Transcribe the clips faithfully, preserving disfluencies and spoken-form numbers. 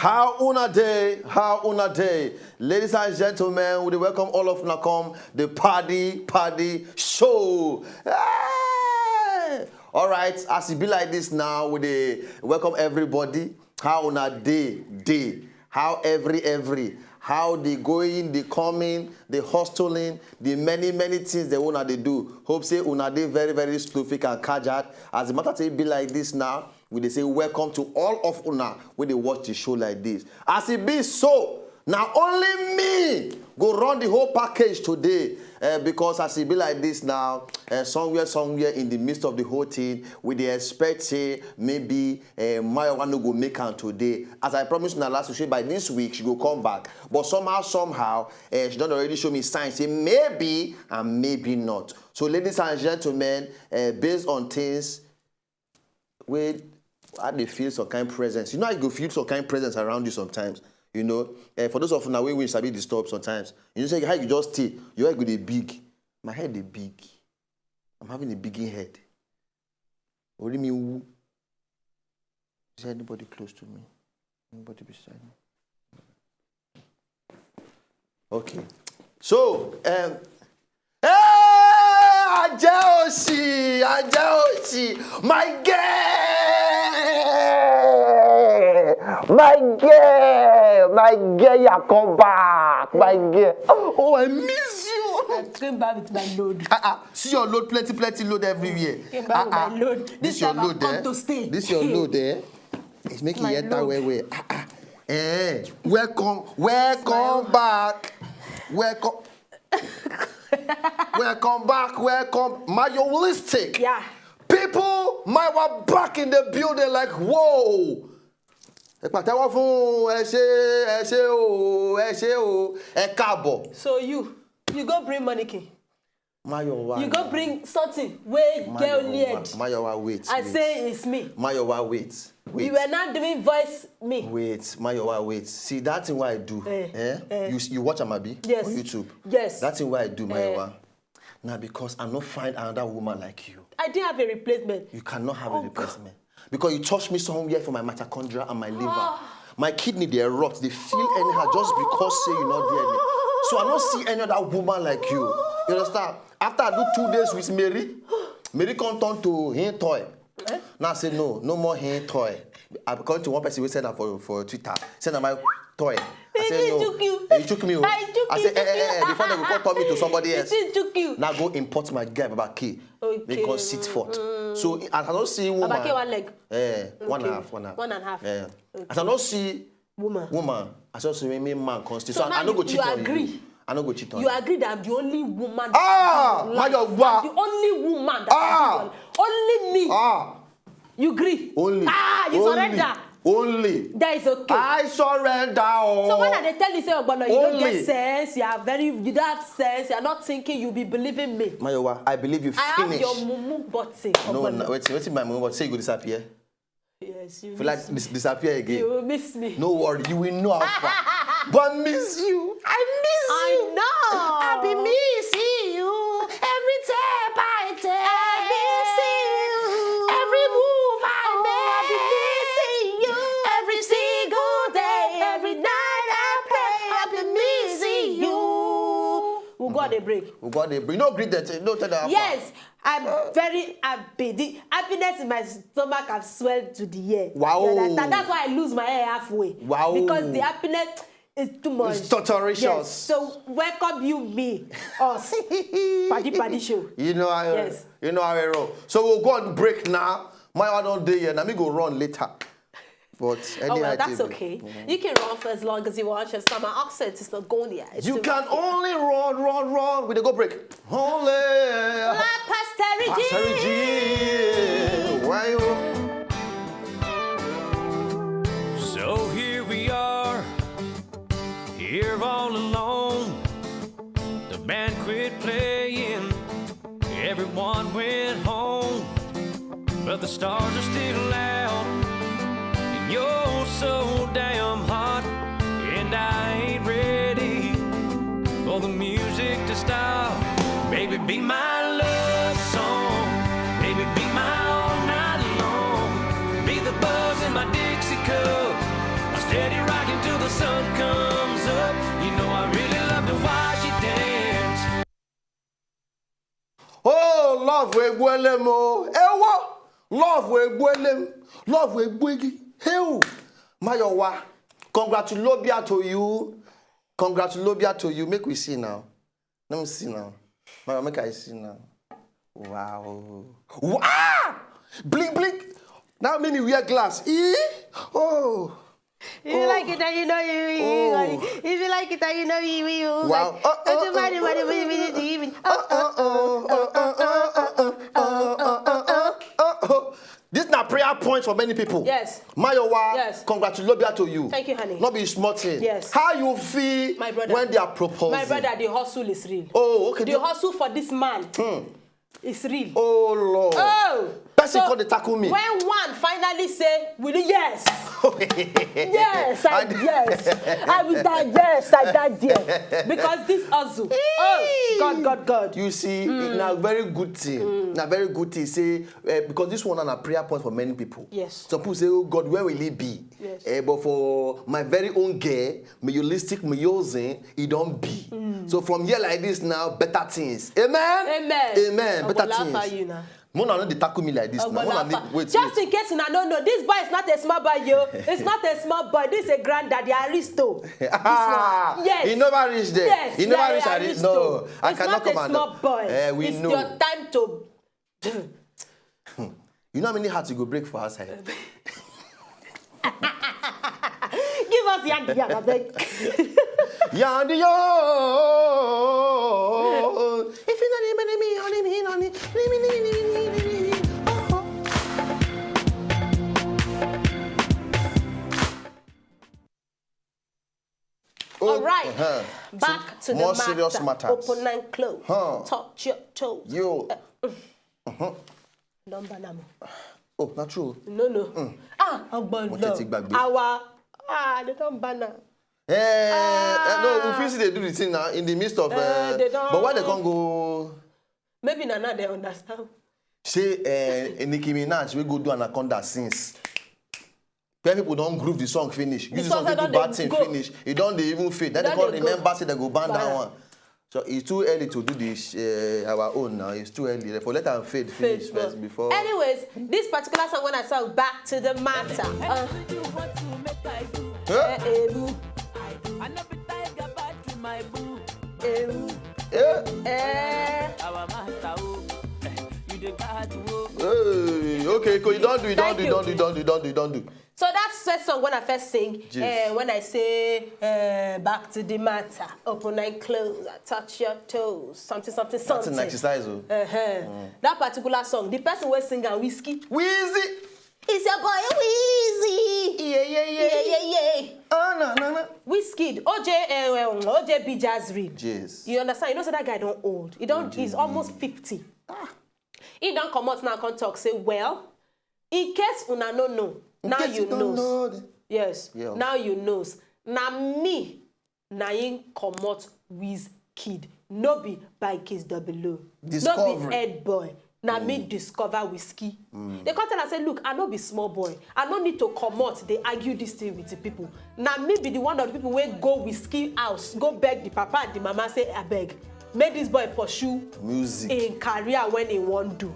How una dey? How una dey? Ladies and gentlemen, we dey welcome all of una come the Paddy Paddy Show. Hey! All right, as e be like this now, we dey welcome everybody. How una dey? Dey. How every, every? How the going, the coming, the hustling, the many, many things that una dey do. Hope say una dey very, very stupid and kajad. As the matter take be like this now, we dey say welcome to all of una wey dey watch the show like this. As e be so, na only me go run the whole package today, eh, because as e be like this now, eh, somewhere, somewhere in the midst of the whole thing, we dey expect say maybe, eh, Mayowa no go make am today. As I promise una last week, say by this week she go come back. But somehow, somehow, eh, she don already show me signs say maybe and maybe not. So, ladies and gentlemen, eh, based on things wey I dey feel some kind presence. You know how you go feel some kind presence around you sometimes. You know, eh, for those of una wey wey sabi disturb sometimes, you know say how you just stay, your head go dey big. My head dey big. I'm having a big head. Orí mi wú. Is there anybody close to me? Anybody beside me? Okay. So, um, hey, Ajaoshi, Ajaoshi, my girl, my girl, my girl, you come back, my girl. Oh, I miss you. I came back with my load. Uh-uh. See your load, plenty, plenty load everywhere. Came back with my load. This your load, eh? This your load, eh? It's making you enter well, well. Ah, ah. Eh, welcome, welcome back. Welcome. Welcome back, welcome. Mayowistic. Yeah. People, Mayowa back in the building like, whoa. Ẹ pàtẹ́wọ́ fún, ẹ ṣé, ẹ ṣé o, ẹ ṣé o, ẹ káàbọ̀. So you, you go bring mannequin. Mayowa. You go bring something wey get only head. Mayowa, wait. I say it's me. Mayowa, wait. Wait. You were not doing voice me. Wait, Mayowa, wait. See, that thing wey I do, eh? Eh? You, you watch am, abi? Yes. On YouTube? Yes. That thing wey I do, eh, Mayowa, na because I no find another woman like you. I didn't have a replacement. You cannot have a replacement. Because you touch me somewhere for my mitochondria and my liver. Ah. My kidney dey erupt, dey feel anyhow just because say you no dey any. So I no see any other woman like you. You understand? After I do two days with Mary, Mary come turn to him toy. Eh? Now I say no, no more him toy. I come to one person wey send am for, for Twitter. Send am my toy. I say no. He took you. He took me o. I took you. I say, eh, eh, eh, before dem go come turn me to somebody else. He took you. Now go import my guy Baba K. Okay. Make us sit forth. So as I don see woman. Baba K one leg. Eh, one and a half, one and a half. One and a half. Eh. As I don see woman. Woman, I just say me man come stay. So I no go cheat on you. I no go cheat on you. You agree that I'm the only woman that, ah, Mayowa. I'm the only woman that, ah, only me. Ah. You gree? Only. Ah, you surrender. Only. That is okay. I surrender. So when I dey tell you say, Ogbono, you don't get sense, you are very, you don't have sense, you are not thinking, you be believing me. Mayowa, I believe you finish. I have your mumu button. No, no, wait, wait, my mumu button. Say you go disappear. Yes, you feel like dis-, disappear again. You will miss me. No worry, you will know how far. But miss you. I miss you. I know. I be missing you. Every step I take. I miss you. Every move I make. I be missing you. Every single day, every night I pray. I be missing you. We go on a break. We go on a break. No greet them. No tell them how far. Yes. I'm very happy. The happiness in my stomach have swelled to the air. Wow. You understand? That's why I lose my hair halfway. Wow. Because the happiness is too much. It's torturous. Yes. So welcome you, me, us. Paddy Paddy Show. You know how, yes, you know how I roll. So we'll go on break now. My one don't day here. Now me go run later. But oh, well, that's okay. Mm-hmm. You can run for as long as you want. Just my accent is not going there. You can only run, run, run. We dey go break. Only. La Pastori G. Pastori G. Why you? So here we are, here all alone. The band quit playing. Everyone went home, but the stars are still out. And you're so damn hot, and I ain't ready for the music to stop. Baby, be my love song. Baby, be my all night long. Be the buzz in my Dixie cup. My steady ride. Sun comes up, you know I really love to watch it dance. Oh, love egbuele m o. Ewo, love egbuele m. Love egbuegi. Hell, Mayowa. Congratulobia to you. Congratulobia to you. Make we see now. Let me see now. Mayowa, make I see now. Wow. Wow. Blink, blink. Now make me wear glass. Eh? Oh. If you like it, then you know you. Oh. If you like it, then you know you. you Wow. Like, Uh, uh, everybody, uh, body, uh, body, body, body. Uh, uh, uh, uh, uh, uh, uh, uh, uh, uh, uh. This na prayer point for many people. Yes. Mayowa, Yes. congratulobia to you. Thank you, honey. Not be small thing. Yes. How you feel My brother. When they are proposing? My brother, the hustle is real. Oh, okay. The hustle for this man is real. Oh, Lord. Oh. Person So, come dey tackle me. When one finally say, "Will you?" Yes. Yes, I, I d- yes. I will die. Yes, I die there. Because this hustle. Oh, God, God, God. You see, na very good thing. Na very good thing. Say, uh, because this one na prayer point for many people. Yes. Some people say, "Oh God, where will it be?" Yes. Eh, but for my very own girl, Mayolistic Mayosin, it don't be. So from here like this now, better things. Amen. Amen. Amen. Uncle Better Lafa, things. You now. Mona no dey tackle me like this now. Mona Ogbolafa. dey wait. Just wait. In case una no know, this boy is not a small boy, yo. It's not a small boy. This is a granddaddy, Aristo. Ah, Yes. He never reached there. Yes, He never yeah, reached yeah, Ari- Aristo. No, I It's cannot not come a and small boy. Eh, we It's know. Your time to. You know how many hearts you go break for outside? Give us yandi yam, I beg. Yandi yo. If you don't even me, only me, only me, me, me, me, me, me, me, me. Oh, oh. All right. Uh-huh. Back to More the serious matter. Matters. Open and close. Huh. Touch your toes. Yo. Number namo. Oh, not true. No, no. Ah, Ogbon Mo tètè gbàgbé. Our ah, they don't ban am. Eh, eh, no, we fit still dey do the thing now in the midst of. Eh, Uh, they don't- But why they can't go? Maybe na now they understand. Say uh, Nicki Minaj we go do Anaconda since. Where people don't groove the song finish. Use the song song to don do bad dey thing go. Finish. It don't they even fade. Then they Don can't dey go. remember say they go ban that Ban. One. So it's too early to do this uh, our own now. It's too early. For let them fade finish Fade first small. Before. Anyways, this particular song when I saw Back to the Matter. Uh, Huh? eh, eh, I never tiger back to my boo. eh, Yeah. eh. Our master, oh, you the bad, oh. Hey, okay, cool. You don't do, you don't Thank do, you. Don't do, don't do, don't do, don't do. So that's the first song when I first sing. Yes. Eh, when I say eh, back to the matter, open and close, I touch your toes, something, something, That's an something. Exercise, oh. Uh-huh. That particular song, the person wey sing am Whiskey. Wheezy. It's your boy Wheezy. Yeah, yeah, yeah. Yeah, yeah, yeah. Oh, no, no, no. Wizkid, O J, uh, O J B Jazz Real. Jeez. You understand? You know, so that guy don't old. He don't. He's almost fifty. He don't come out now. Come talk. Say, well, in case una no know, now Guess you don't knows. Know the- Yes. Yeah. Now you knows. Na me, na him comot Wizkid. No be by Kiss Double O. No Discovery. Be head boy. Na me discover Whiskey. They come tell am say, look, I no be small boy. I no need to comot dey argue this thing with the people. Na me be the one of the people wey go Whiskey house, go beg the papa and the mama say, abeg, make this boy pursue Music. Im career when he wan do.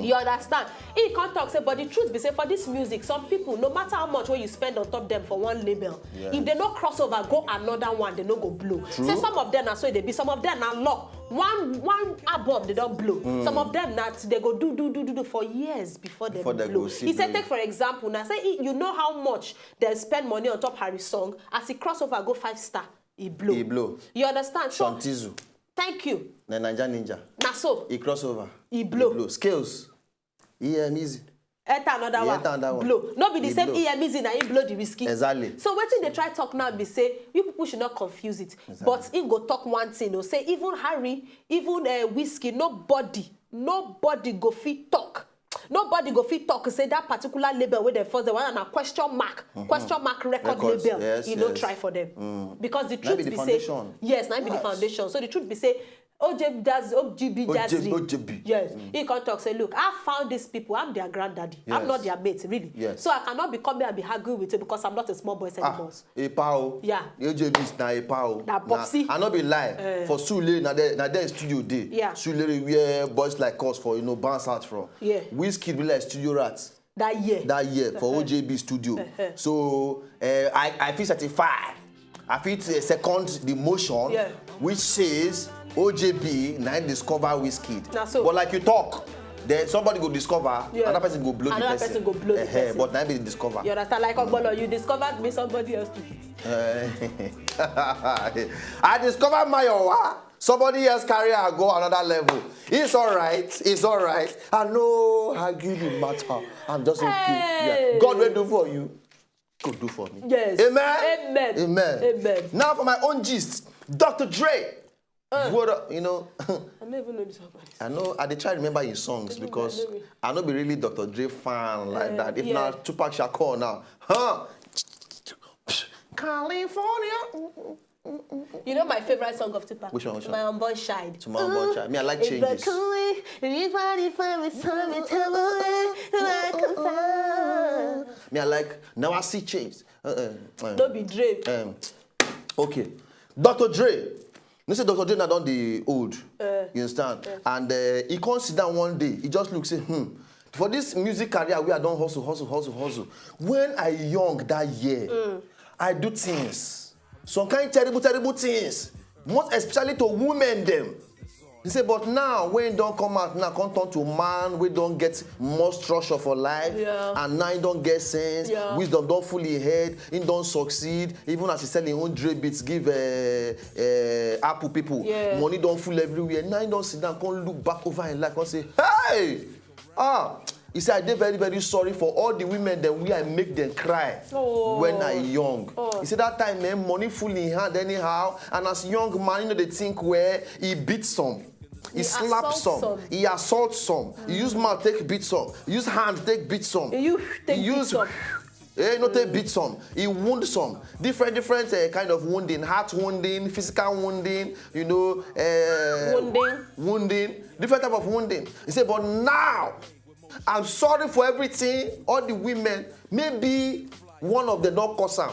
You understand? He come talk say, but the truth be say for this music, some people, no matter how much wey you spend on top them for one label, Yeah. if they no cross over go another one, they no go blow. Say some of them na so they be, some of them na luck. One one album they don't blow. Some of them na they go do do do do do for years before they Before they blow. go see He said, blow. Take for example now, say he- you know how much they spend money on top Harry song. As he cross over go five star, he blow. He blow. You understand? So Shantizu. Thank you. The Niger Ninja. Na so He cross over. He blow. He blow. Scales. E M easy. Enter another He one. enter another one. Blow. No be the He same blow. E M easy na he blow the Whiskey. Exactly. So wetin they try talk now be say you people should not confuse it. But he go talk one thing. He say even Harry, even uh, Whiskey, nobody, nobody go fit talk. Nobody go fit talk say that particular label wey dem force dem one na question mark, question mark record Records, label. Yes, You no yes. Try for them because the Na truth be the be foundation. Say yes, na be the foundation. So the truth be say O J B Jazz, O G B Jazz. O J B. Yes. He come talk say, look, I found these people. I'm their granddaddy. I'm Yes. not their mate, really. Yes. So I cannot be coming and be arguing with you because I'm not a small boy anymore. A pao. Yeah. O J B is na a pao. Na popsi. I no be lie. Eh. For Surulere, na there, na there studio dey. Yeah. Surulere where boys like us for, you know, bounce out from. Yeah. Wizkid be like studio rat That year. that year for O J B studio. So uh, I, I feel certified. I feel uh, second the motion Yeah. which says O J B na him discover Wizkid. Na so. But like you talk, then somebody go discover, Yeah. Another person go blow the Another person. person go blow the Ehen, person. But na him be the discover. You understand? Like Ogbolo, you discovered me, somebody else took it. Eh, I discovered my owa. Somebody else carry her go another level. It's all right. It's all right. I no argue the matter. I'm just okay. Hey. Yeah. God will do for you. Go do for me. Yes. Amen. Amen. Amen. Amen. Now for my own gist, Doctor Dre. What up, you know? I don't even know this one. I know I dey try remember his songs Even because I know it. I no be really Doctor Dre fan like Eh, that. If yeah. Not Tupac Shakur now, huh? California. You know my favorite song of Tupac? Which one, which one? My Unborn Child. To my Unborn Child. Me, I like changes. Me, I like now I see change. Uh, uh, uh, Don't be Dre. um, okay, Doctor Dre. You say Doctor Dre now don dey old. Uh, You understand? And uh, he come sit down one day. He just look say, hmm. For this music career, we I don hustle, hustle, hustle, hustle. When I young that year, I do things, some kind terrible, terrible things. Most especially to women them. He say, but now when he don come out now, come turn to man, we don get more structure for life, Yeah. And now he don get sense, Yeah. Wisdom don full him head, he don succeed. Even as he sell him own Dre beats give uh, uh, Apple people, Yeah. Money don full everywhere. Now he don sit down, come look back over him life, come say, hey, ah. He say, I dey very, very sorry for all the women dem wey I make dem cry Oh. When I young. Oh. He say that time, man, money full in hand anyhow, and as young man, you know, they think where he beat some. He, He slap assault some, some. He assault some, he use mouth take beat some, he use hand take beat some. You take He beat use some. Eh, no take beat some. He wound some. Different, different uh, kind of wounding, heart wounding, physical wounding, you know, uh, Wounding. wounding, different type of wounding. He said, but now, I'm sorry for everything. All the women, maybe one of them don't cause am.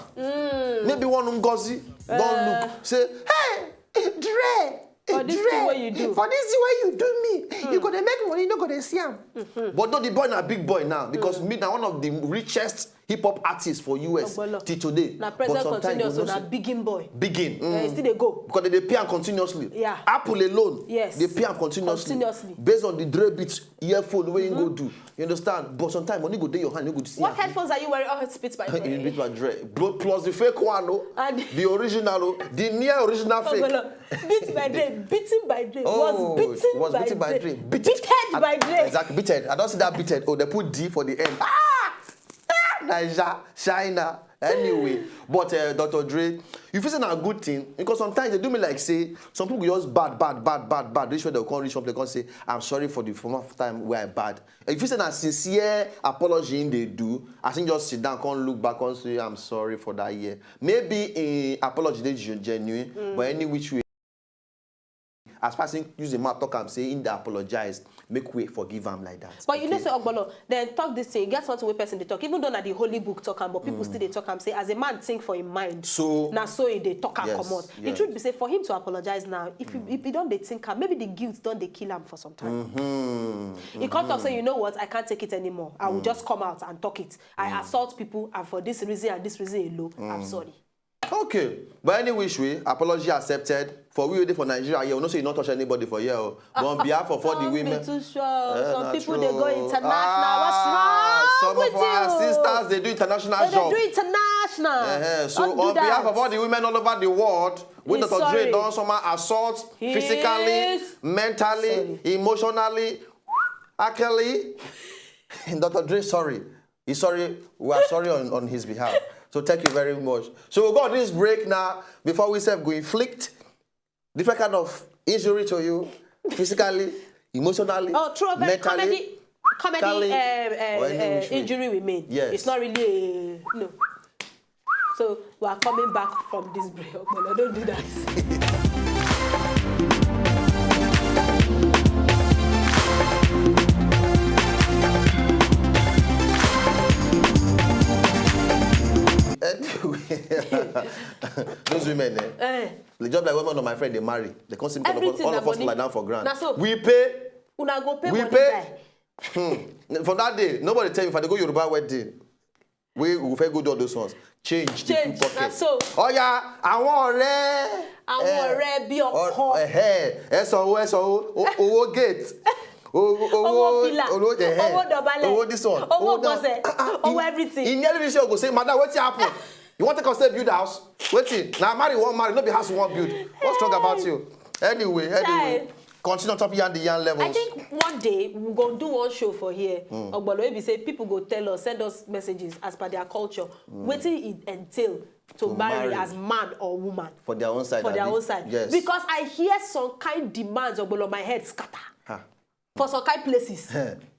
Maybe one Ngozi don't look. Say, hey, Dre, For this Dre, thing wey you do. For this thing wey you do me, you go dey make money, you no go dey see am. But though the boy na big boy now because me na one of the richest hip hop artists for U S Ogbolo. Till today. Na But present sometimes continuous, you so go na know biggin boy. Biggin. Eh, Mm. still dey go. Because they dey pay am continuously. Yeah. Apple alone. Yes. They pay am continuously. Continuously. Based on the Dre beat earphone wey you go do. You understand? But sometimes money go dey your hand, you go see What am. Headphones are you wearing? Oh, Spit by You Dre. beat by Dre. Blo- Plus the fake one, oh. And The original, oh. The near original fake. Ogbolo, beat by Dre, beaten by Dre, Oh, was beaten was by beaten by Dre, Dre. Beat- beaten by Dre. Exactly, beaten. I don't see that beaten. Oh, they put D for the end. Ah! Ah! Niger, China. Anyway, but uh, Doctor Dre, you feel say na good thing because sometimes they do me like say some people just bad, bad, bad, bad, bad. Reach where they come reach up, they come say, I'm sorry for the former time where I bad. If you say na sincere apology in they do, I think just sit down, come look back, come say, I'm sorry for that year. Maybe in apology they gen- genuine, but any which way, as person use the mouth talk am say in dey apologize, make we forgive am like that. But you know, Okay? say Ogbolo, then talk this thing. Get something wey person dey talk. Even though na the holy book talk am, but people still dey talk am. Say as a man think for him mind, So- na so he dey talk am Yes, comot. The yes. Truth be say for him to apologize now, if you if you don dey think am, maybe the guilt don dey kill am for some time. Hmm. He come talk say, you know what, I can't take it anymore. I will just come out and talk it. I assault people, and for this reason and this reason alone, I'm sorry. Okay, but any which way, apology accepted. For we wey dey for Nigeria here, we know say you not touch anybody for here. Oh. But on behalf of all the Don't women, be too sure. Eh, Some na people true. They go international. Ah, What's wrong some with of our you? sisters they do international They, they job. do international. Eh, so Don't do on behalf that. Of all the women all over the world, we He's Doctor Dre sorry. Don somehow assault He physically, is mentally, sorry. Emotionally, actually, Doctor Dre sorry. He's sorry. We are sorry on, on his behalf. So thank you very much. So we got this break now before we self go inflict different kind of injury to you, physically, emotionally, Oh, true of mentally. Comedy, comedy, Cali, uh, uh, or any uh, which way. Injury we mean. Yes. It's not really a, no. So we are coming back from this break. Ogbolo, don't do that. women, eh? Eh, They just like when one of my friends they marry. They come see me, all of us, Everything all na of us money. Lie down for ground. Na so. We pay. Una go pay We money pay. Die. Hmm. From that day, nobody tell me if I dey go Yoruba wedding. We we fit go do all those ones. Change the Change, full pocket. Na so. Ọya, àwọn ọ̀rẹ́. Àwọn Eh, ọ̀rẹ́ bí ọ- ọkọ. ẹ̀hẹ́, ẹ sanwó, ẹ sanwó, o- owó gate. O- Owó fìlà. Owó ẹ̀hẹ́, Owó dọ̀bálẹ̀. Owó this one. Owó That- gbọ̀nsẹ̀. Ah, ah, Owó in- everything. In nearly this year, go say, "Madam, wetin happen? You want to come stay build house? Wetin? Na marry you wan marry, no be house you wan build. What's wrong about you?" Anyway, anyway. Chai. Continue on top yarn the yarn levels. I think one day we go do one show for here. Ogbolo wey be say people go tell us, send us messages as per their culture. Wetin it entail to, To marry, marry. As man or woman. For their own side. For their Abi? Own side. Yes. Because I hear some kind demands, Ogbolo, my head scatter. Ha. For some kind places.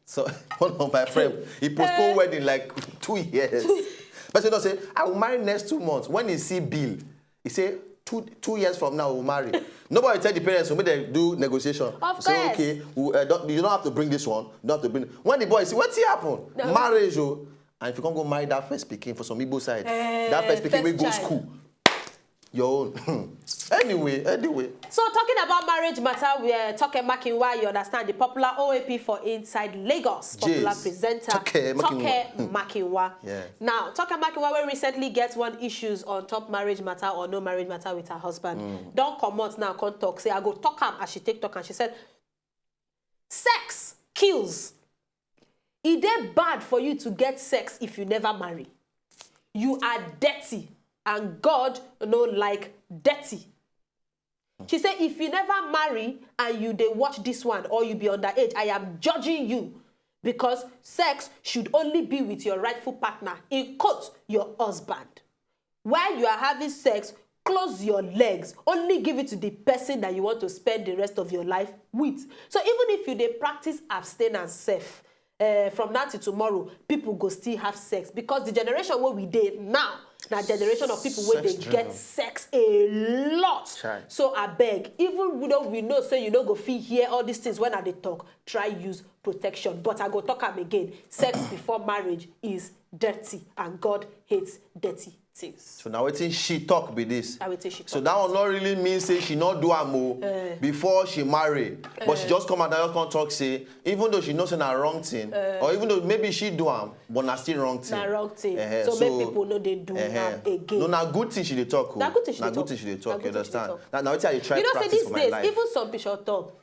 So one of my friend, he postponed wedding like two years. Person don say, "I will marry next two months." When he see bill, he say, "Two two years from now, we'll marry." Nobody tell the parents, so make dem do negotiation. Of Say, course. "Okay, we, uh, don't, you don't have to bring this one. You don't have to bring." When the boy say, "Wetin happen?" No. Marriage, oh. And if you can't go marry that first pikin for some Igbo side, Eh, that first pikin wey first go child. School, your own. Anyway, anyway. So talking about marriage matter, we uh, Toke Makinwa, you understand, the popular O A P for inside Lagos, popular Jeez. Presenter Toke Makinwa. Toke Makinwa. Yeah. Now, Toke Makinwa, wey recently get one issues on top marriage matter or no marriage matter with her husband, Mm. don comot now, come talk say, I go talk am as she take talk am. She said, "Sex kills. E dey bad for you to get sex if you never marry. You are dirty, and God no like dirty." She say, "If you never marry and you dey watch this one or you be underage, I am judging you, because sex should only be with your rightful partner, in quote, your husband. While you are having sex, close your legs. Only give it to the person that you want to spend the rest of your life with." So even if you dey practice abstinence sef, uh, from now till tomorrow, people go still have sex, because the generation wey we dey now na generation of people wey dey get sex a lot. So abeg, even though we know say you no go fit hear all these things when I dey talk, try use protection. But I go talk am again. Sex before marriage is dirty, and God hates dirty things. So now wetin she talk be this. Na wetin she So talk. That one not really mean say she not do am o before she marry, but she just come out and just come talk say, even though she know say na wrong thing, or even though maybe she do am, but na still wrong thing. Na wrong thing. Eh, So make so- people no dey do Eh, am again. No, na good thing she dey talk o. Na good thing she Na dey good talk. Thing she dey Na talk. good You thing she dey understand? Talk. Now, now wetin I dey try You know say practice these for my days, life. Even some bishop top.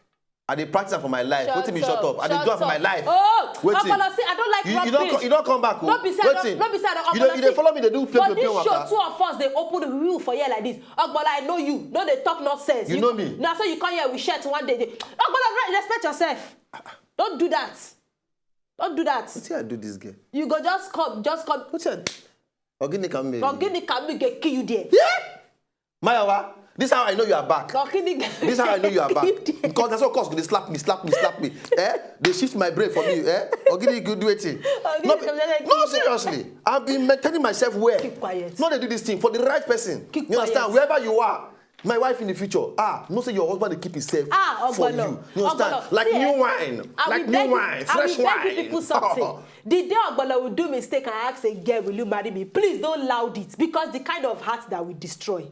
I dey practice am for my life. Wetin be shut up? I dey do am for my life. Oh, Wetin? Ogbolo, see, I don't like You, rub you don't page. Co- you don't come back. No be say I Wetin? don't, no be say I don't. You don't, Ogbolo, you dey see, follow me. They do play for play this play show, water. Two of us dey open the wheel for here like this. Ogbolo, I know you. No dey talk nonsense. You know me. Now so you come here with shirt one day. Ogbolo, re- respect yourself. Don't do that. Don't do that. See, I do this girl. You go just come, just come. Wetin? Ogini can me. Ogini can me get kill you there. Yeah. Mayawa, this is how I know you are back. Ogini. This is how I know you are back. Because that's of course they slap me, slap me, slap me. Eh? They shift my brain for me. Eh? Ogini, you do it. Ogini No, come like no, seriously. I've been maintaining myself well. Keep quiet. No, they do this thing for the right person. Keep You understand? Quiet. Wherever you are, my wife in the future, ah, no say your husband dey keep himself Ah, for Ogbolo. you. You understand? Ogbolo. Like See, new eh, wine, I like will new beg you- wine, I fresh will beg wine. You people something. The day Ogbolo will do mistake and ask a girl, "Will you marry me?" Please don't loud it, because the kind of heart that will destroy.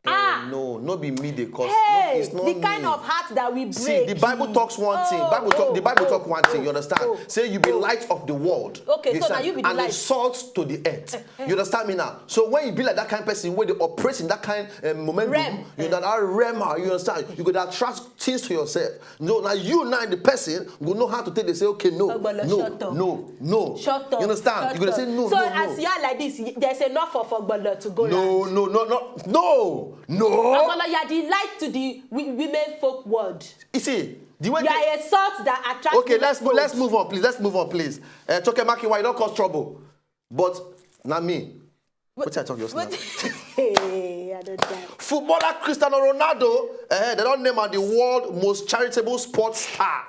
Ah. No, no be me dey cause. Hey, No, it's not the kind me. Of heart that we break. See, the Bible talks one thing. Oh, Bible talk. oh, The Bible oh, talk one thing. oh, You understand? Oh, Say you be oh. Light of the world. Okay, You so now understand? You be the And light. The salt to the earth. You understand me now? So when you be like that kind of person, where they operate in that kind of momentum, Realm. You know that realm, you understand? You go to attract things to yourself. No, now you now the person go know how to take. They say, okay, no, Ogbolo, no, shut up. No, no. Shut up. You understand? Shut You go to up. say no, So no. As you are like this, y- there's enough of Ogbolo to go No, round. No, no, no, no, no. Ogbolo, you are the light to the wi- women folk world. You see, the way You are a salt that attracts. Okay, let's women let's folk. Move on, please. Let's move on, please. Uh, Toke Makinwa, you don't cause trouble, but not me. What I talk just now? Hey, I don't die. Footballer Cristiano Ronaldo, eh, they don't name am the world most charitable sports star.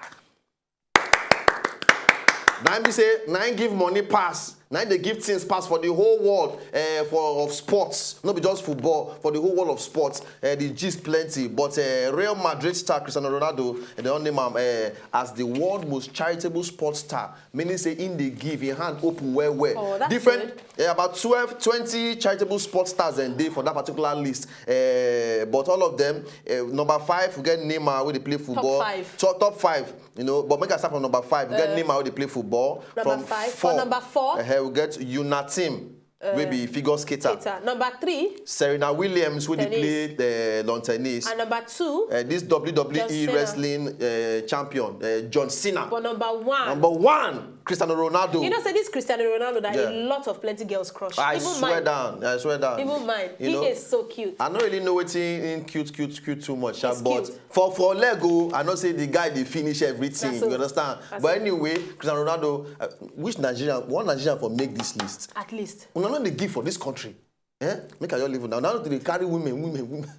Now be say, now give money pass Now they give things pass for the whole world uh, for of sports, not be just football, for the whole world of sports. Uh, the gist plenty, but uh, Real Madrid star Cristiano Ronaldo, and they don't name him uh, as the world most charitable sports star. Meaning say in the give, your hand open well well. Oh, that's Different, good. Yeah, about twelve, twenty charitable sports stars and day for that particular list. Uh, but all of them, uh, number five, we get Neymar, where they play football. Five. Top, top five, you know. But make I start from number five. We get Uh, Neymar, where they play football. Number From five. Four, For number four, uh, we get Unatim, wey be figure skater. Peter. Number three, Serena Williams, wey dey Tennis. play uh, lawn tennis. And number two, Uh, this W W E John Cena. wrestling uh, champion, uh, John Cena. But number one. Number one, Cristiano Ronaldo. You know, say this Cristiano Ronaldo that Yeah. a lot of plenty girls crush. I Even swear mine. down. I swear down. Even mine. You He know, is so cute. I don't really know wetin in cute, cute, cute too much, sha, He's but cute. for for Lego, I know say the guy dey finish everything. That's so. You understand? That's But so. Anyway, Cristiano Ronaldo, uh, which Nigerian, one Nigerian for make this list? At least. Una no dey give for this country. Eh? Make I just leave una. Una no dey carry women, women, women.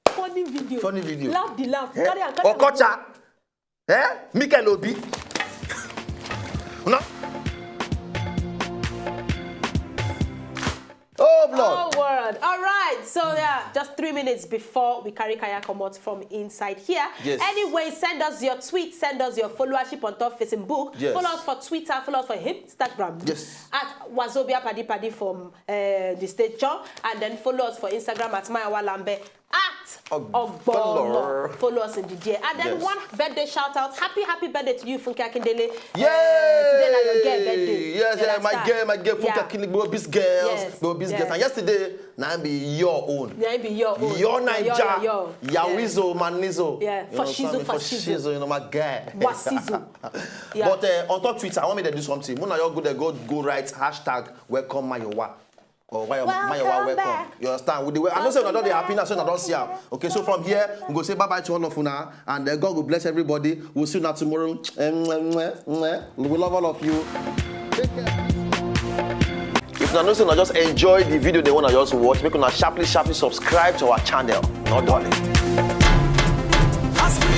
Funny video. Funny video. Laugh the laugh. Eh? Carry am, carry am. Okocha. Eh? Mikel Obi. No. Oh, blood. Oh, word. All right. So, yeah, just three minutes before we carry Kaya come out from inside here. Yes. Anyway, send us your tweet, send us your followership on top Facebook. Yes. Follow us for Twitter, follow us for Instagram. Yes. At Wazobia Paddy Paddy from uh, the station. And then follow us for Instagram at Mayawa Lambe. At Ogbolo. Ogbolo. Follow us in the day. And then Yes. One birthday shout out. Happy, happy birthday to you, Funke Akindele. Yay! Uh, today na your girl birthday. Yes, You yeah, my understand? girl, my girl, Funke Yeah. Akindele, Bobby's girls, Yes, Bobby's yes. girls. And yesterday, now be your own. Yeah, it be your own. Your Yeah, Naija, your, your. Yawizo, Manizo. Yeah, You understand Fashizo, me? Fashizo. Fashizo, you know my guy. Wasizo. Yeah. But uh, on top Twitter, I want me to do something. Muna, you go there, go go right hashtag welcome Mayowa. Or why Mayowa welcome. Back. You understand? With the way I know say una don dey happy now, so una don see am. Okay, so from here we go say bye bye to all of una, and uh, God will bless everybody. We'll see you now tomorrow. Em, em, em, em. We love all of you. Take care. If una know say una just enjoy the video they wanna just watch, make una sharply sharply subscribe to our channel. No darling. As we